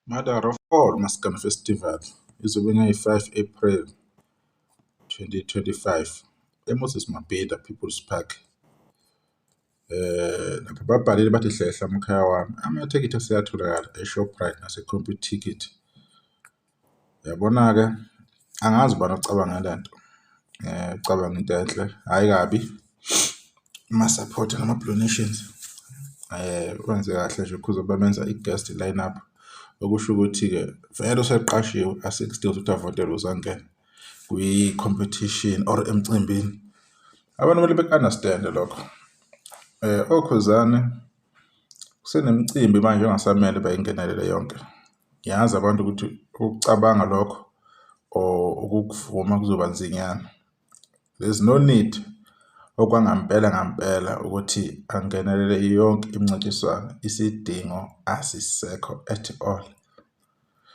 Mother of All Maskandi Festival izobe ingayi-5 April 2025 eMoses Mabhida People's Park. Lapha babhalile bathi hlehla mkhaya wami, amathikithi aseyatholakala e-Shoprite nase-Computicket. Uyabona-ke angazi ubani ocabange le nto, ucabange into enhle, hhayi kabi ama-support nama-Blue Nations wenze kahle nje ukhuze bamenza i-guest line up. Okusho ukuthi-ke vele useqashiwe asikho isidingo sokuthi avotelwe ukuze angene kwi-competition or emcimbini. Abantu kumele beku-understand-e lokho. OKhuzani kusenemicimbi manje ongasamele bayingenelele yonke. Ngiyazi abantu ukuthi ukucabanga lokho or ukukuvuma kuzoba nzinyana. There's no need okwangampela ngampela ukuthi angenelele yonke imincintiswano, isidingo asisekho at all.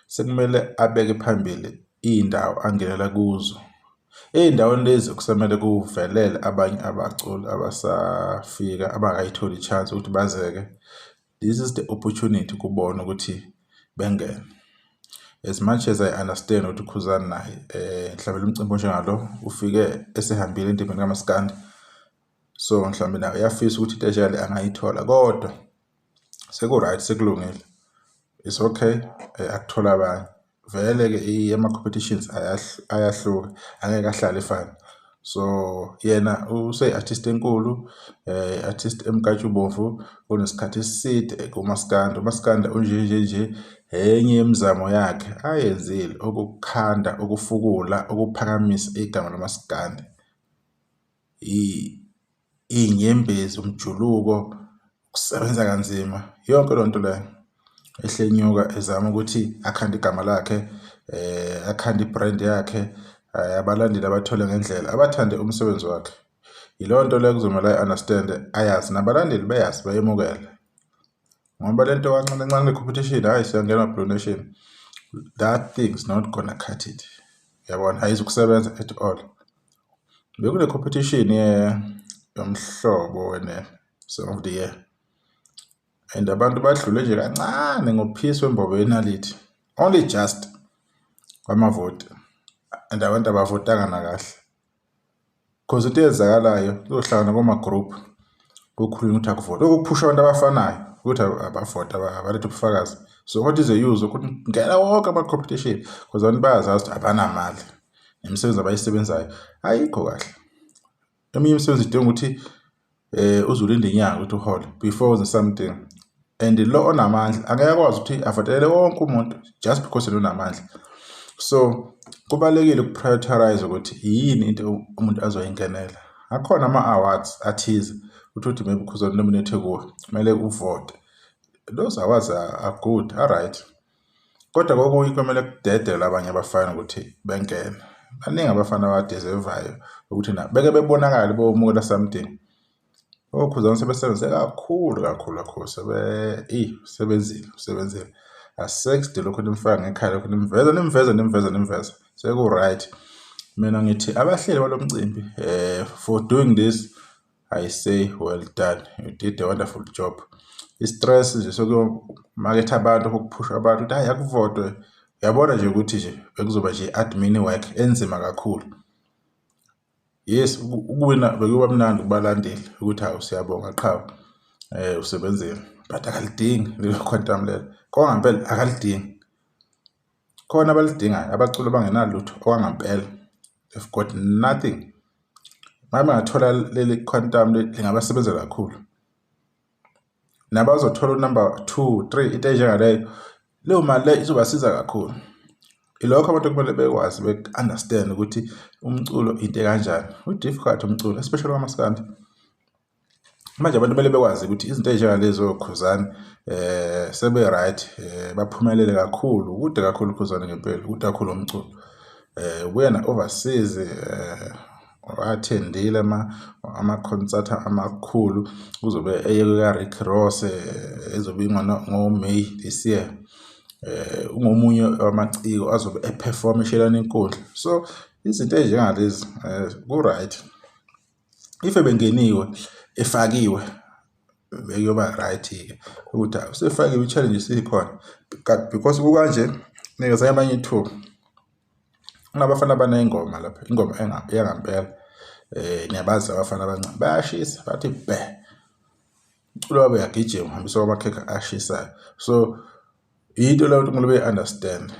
Sekumele abeke phambili iy'ndawo angenela kuzo. Ey'ndaweni lezi kusamele kuvelele abanye abaculi abasafika abangakayitholi i-chance ukuthi bazeke. This is the opportunity kubona ukuthi bengene. As much as I understand ukuthi uKhuzani naye mhlawumbe lo mcimbi onjengalo ufike esehambile endimeni kamaskandi, so mhlawumbe naye uyafisa ukuthi into enjengale angayithola kodwa seku-right sekulungile. It's okay akuthola abanye. Vele-ke ama-competitions ayahluka angeke ahlale efana. So yena useyi-artist enkulu, i-artist emnkantshubomvu onesikhathi eside kumaskandi. Umaskandi unje nje nje enye yemizamo yakhe ayenzile ukukhanda, ukufukula, ukuphakamisa igama lamaskandi. Iy'nyembezi, umjuluko, ukusebenza kanzima, yonke leyo nto leyo ehle enyuka ezama ukuthi akhande igama lakhe, akhande i-brand yakhe, abalandeli abathole ngendlela, abathande umsebenzi wakhe. Yileyo nto leyo kuzomele ayi-understand-e ayazi nabalandeli beyazi bayemukele. Ngoba le nto kancane kancane le-competition hhayi siyangena Blue Nation, that thing is not gonna cut it. Uyabona ayizukusebenza at all. Bekune competition yomhlobo wene Song of the Year and abantu badlule nje kancane ngophisi wembobo yenalithi only just kwamavoti and abantu abavotanga nakahle because into eyenzakalayo kuzohlangana koma-group kukhulunywa ukuthi akuvotwe ukuphusha abantu abafanayo ukuthi abavote abalethe ubufakazi. So what is the use ukuthi ngena wonke ama-competition because abantu bayazazi ukuthi abanamali nemisebenzi abayisebenzayo ayikho kahle. Eminye imisebenzi idinga ukuthi uze ulinde inyanga ukuthi uhole before wenze something and lo onamandla angeke akwazi ukuthi avotele wonke umuntu just because yena unamandla. So kubalulekile uku-prioritize ukuthi yini into umuntu azoyingenela. Akhona ama-awards athize uthole ukuthi maybe Khuzani nominate kuwo kumele uvote. Those awards are good, a-right. Kodwa kokunye kumele kudedelwe abanye abafana ukuthi bengene. Baningi abafana aba-deserve-ayo ukuthi nabo beke bebonakale beyomukela something. OKhuzani sebesebenze kakhulu kakhulu kakhulu eyi usebenzile usebenzile. Asisekho isidingo lokhu nimfaka ngekhala lokhu nimveza nimveza nimveza nimveza seku-right. Mina ngithi abahleli balo mcimbi for doing this I say well done, you did a wonderful job. I-stress nje sokuyomaketha abantu ukuphusha abantu ukuthi hhayi akuvotwe, uyabona nje ukuthi nje bekuzoba nje i-admin work enzima kakhulu. Yes, ukuwina bekuyoba mnandi kubalandeli ukuthi hawu siyabonga qhawe usebenzile but akalidingi lelo quantum lelo, okwangampela akalidingi. Khona abalidingayo abaculi abangenalutho okwangampela they've got nothing. Uma bengathola leli quantum lingabasebenzela kakhulu. Nabazothola u-number two, three into enjengaleyo, leyo mali leyo izobasiza kakhulu. Ilokho abantu okumele bekwazi beku-understand ukuthi umculo into ekanjani. U-difficult umculo especially kamaskandi. Manje abantu kumele bekwazi ukuthi izinto ey'njengalezi oKhuzani sebe-right baphumelele kakhulu, kude kakhulu uKhuzani ngempela, kude kakhulu umculo. Ubuya na-overseas wa-attend-ile ama-concert amakhulu kuzobe eye ka-Rick Ross ezobe ngo-May this year. Ungomunye wamaciko azobe e-perform-a eshelana inkundla. So izinto ey'njengalezi ku-right. If ebengeniwe efakiwe Bekuyoba right-ke ukuthi usefakiwe i-challenge isikhona because kukanje nikeza abanye ithuba. Kunabafana abaney'ngoma lapha, ingoma eyangampela niyabazi abafana abancane bayashisa bathi bhe. Umculo wabo uyagijima uhambiswa kwamakhekhe ashisayo. So into leyo kumele beyi-understand.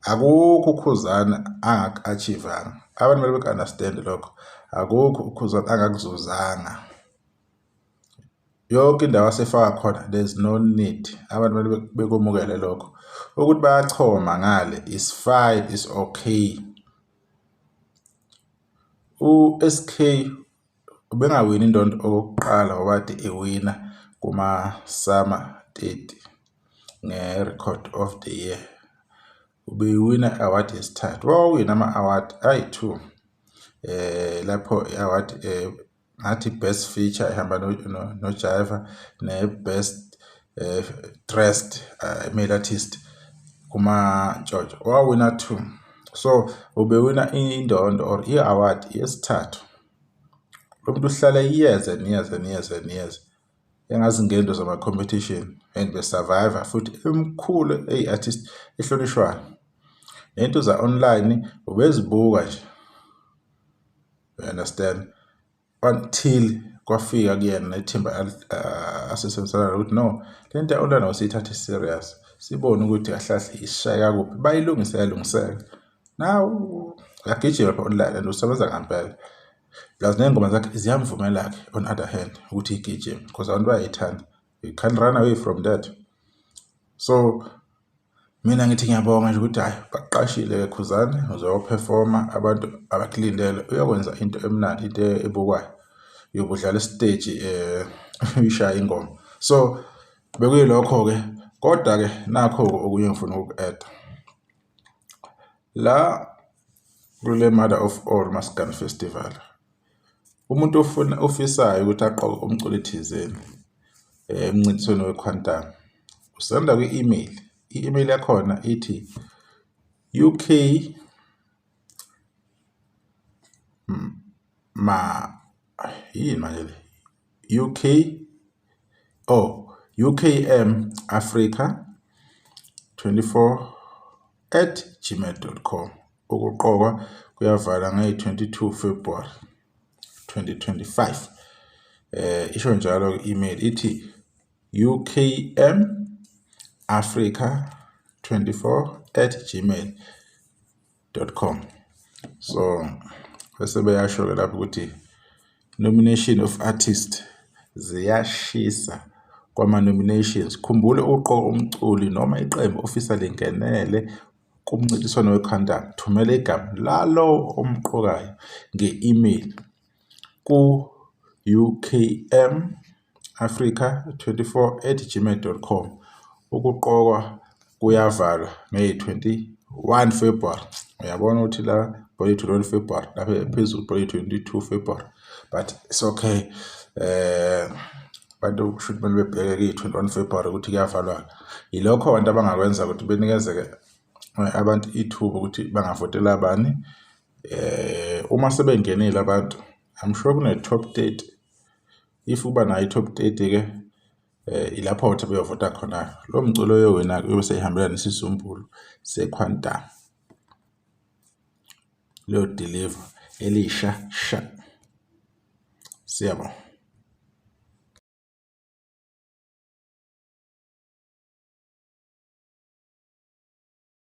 Akukho uKhuzani angaku-achieve-anga, abantu kumele beku-understand-e lokho. Akukho uKhuzani angakuzuzanga. Yonke indawo asefaka khona there's no need, abantu kumele bekumukele lokho. Ukuthi bayachoma ngale is fine, is okay. U-S_K ubengawini indondo okokuqala ngoba kade ewina kuma-SAMA 30 nge-Record of the Year. Ubewina i-award yesithathu, wawina ama-award ayi-two lapho i-award ngathi best feature ihamba no-Jiva ne-best dressed male artist kuma-Ntshontsho, wawina two. So ubewina indondo or i-award yesithathu. Lo muntu uhlale years and years and years and years engazingeni into zama-competition and be-survive-a futhi emkhulu eyi-artist ehlonishwayo. Nento za-online ubezibuka nje, you understand, until kwafika kuyena nethimba asebenzisana nalo ukuthi no, le nto ya-online awusiyithathe serious, sibone ukuthi kahle kahle isishaya kuphi, bayilungise yalungiseka. Now uyagijima lapha online and usebenza ngampela. Plus ney'ngoma zakhe ziyamvumela-ke on other hand ukuthi igijime because abantu bayayithanda. You can't run away from that. So mina ngithi ngiyabonga nje ukuthi hhayi bakuqashile-ke Khuzani uzoyo-perform-a abantu abakulindele uyokwenza into emnandi into ebukwayo. Uyobe udlala esiteji uyishaya ingoma. So bekuyilokho-ke kodwa-ke nakho-ke okunye engifuna ukuku-add-a. La kule Mother of All Maskandi Festival umuntu ofuna ofisayo ukuthi aqoke umculo thizeni emncintiswaneni we-Quantum usenda kwi-email, i-email yakhona ithi UK ma yini manje le UK oh UKM Africa 24@gmail.com. Ukuqokwa kuyavala ngeyi-22 February 2025. Isho njalo i-email ithi UKM Africa 24@gmail.com. So bese beyasho-ke lapho ukuthi nomination of artist ziyashisa kwama-nominations. Khumbula ukuqoka umculi noma iqembu ofisa lingenele kumncintiswano we-Quantum. Thumela igama lalowo omqokayo nge-email ku-UKM Africa 24@gmail.com. Ukuqokwa kuyavalwa ngeyi-21 February. Uyabona ukuthi la boyi-21 February lapha phezulu boyi-22 February but it's okay. Abantu kusho ukuthi kumele bebheke kuyi-21 February ukuthi kuyavalwa. Yilokho abantu abangakwenza ukuthi benikezeke abantu ithuba ukuthi bangavotela bani. Uma sebengenile abantu I'm sure kune-top 30. If uba nayo i-top 30 ke ilapho ukuthi beyovota khona. Lo mculo oyowina-ke uyobe seyihambela nesizumbulu se-Quantum. Leyo deliver elisha sha. Siyabonga.